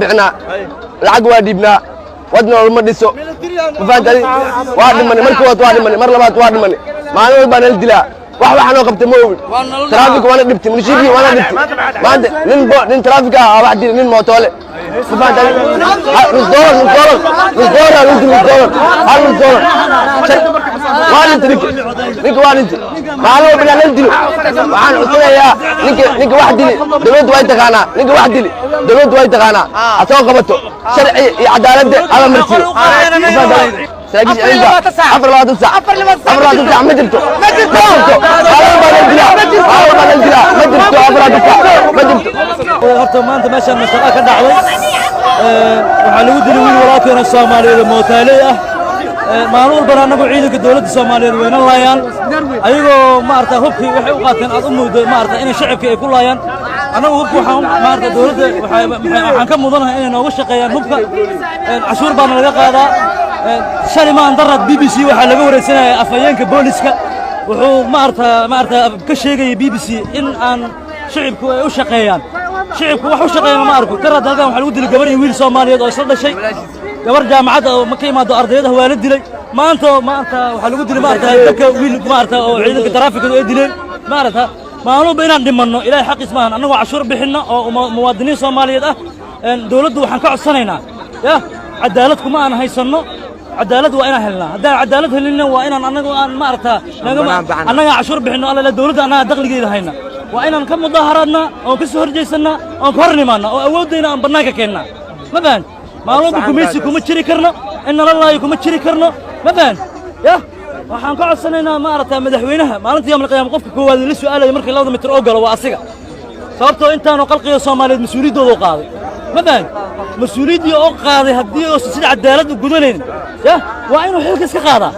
Bixnaa lacag, waa dhiibnaa, wadna lama dhiso. Ma fahanti? Waa dhimanay mar koowaad, waa dhimanay mar labaad, waa dhimanay. Maalin walbaa nala dilaa. Wax waxaa noo qabtay ma ogin. Traffic waana dhibtay, munishibigii waana dhibtay. Maanta nin bo nin traffic ah wax dilay, nin mootoole. Ma fahanti? Nus doolar, nus doolar, nus doolar lagu dilay, nus doolar, hal nus doolar. Waa dhintay ninka, ninka waa dhintay. Maalin walba nala dilo. Waxaan codsanayaa ninka wax dili, dowladdu way taqaanaa. Ninka wax dili dowladdu way taqaanaa, ha soo qabato, sharci iyo cadaaladda hala marsiiyo. Saraakiisha ciidanka, 24 saac, 24 saac ma jirto, ma jirto. Maalin walbaa nala dilaa, maalin walbaa nala dilaa. Ma jirto 24 saac, ma jirto. Horta maanta meeshaan mashaqo ka dhacday. Waxaa lagu dilay wiil walaalkeena Soomaaliyeed oo mootaaley ah. Maalin walbana annagu ciidanka dowladda Soomaaliyeed wayna laayaan, ayagoo maarata hubkii waxay u qaateen aad u moodo maarata inay shacabkii ay ku laayaan. Annagu hubka waxaan maarata dowladda waxaan ka mudanahay inay nooga shaqeeyaan hubka. Cashuur baana laga qaadaa. Shalay maan darad BBC waxaa laga wareysanaya afhayeenka booliska, wuxuu maarata ka sheegayay BBC in aan shicibku ay u shaqeeyaan. Shicibku wax u shaqeeyana ma arko. Darad halkan waxaa lagu dilay gabar iyo wiil Soomaaliyeed oo isla dhashay. Gabar jaamacadda oo ma ka imaado ardayda waa la dilay. Maanta waxaa lagu dilay maarata dadka wiil maarata oo ciidanka taraafikadu ay dileen. Maarata maalin inaan dhimanno Ilaahay xaqiis maahan, annagoo cashuur bixinna oo muwaadiniin Soomaaliyeed ah. Dowladdu waxaan ka codsanaynaa ya cadaalad kuma aan haysanno. Cadaalad waa inaan helnaa. Haddaan cadaalad helinna, waa inaan annagu aan maarata annagaa cashuur bixinno. Alla dowladda annagaa dakhligeeda hayna, waa inaan ka mudaharaadnaa oon ka soo horjeysannaa oon ka hor nimaannaa oo awooddayna aan bannaanka keennaa. Ma fahan? Maalin gumaysi kuma jiri karno, in nala laayo kuma jiri karno. Ma fahan? Ya waxaan ka codsanaynaa maarata madaxweynaha, maalinta yawmal qiyaama qofka koowaad la su'aalayo markii 2da mitir oo galo waa asiga, sababtoo intaanu qalqiga Soomaaliyeed mas-uuliyaddooda u qaaday. Ma fahan? Mas-uuliyaddii oo qaaday haddii uusan sida cadaalad u gudanaynin, ya waa inuu xilka iska qaadaa.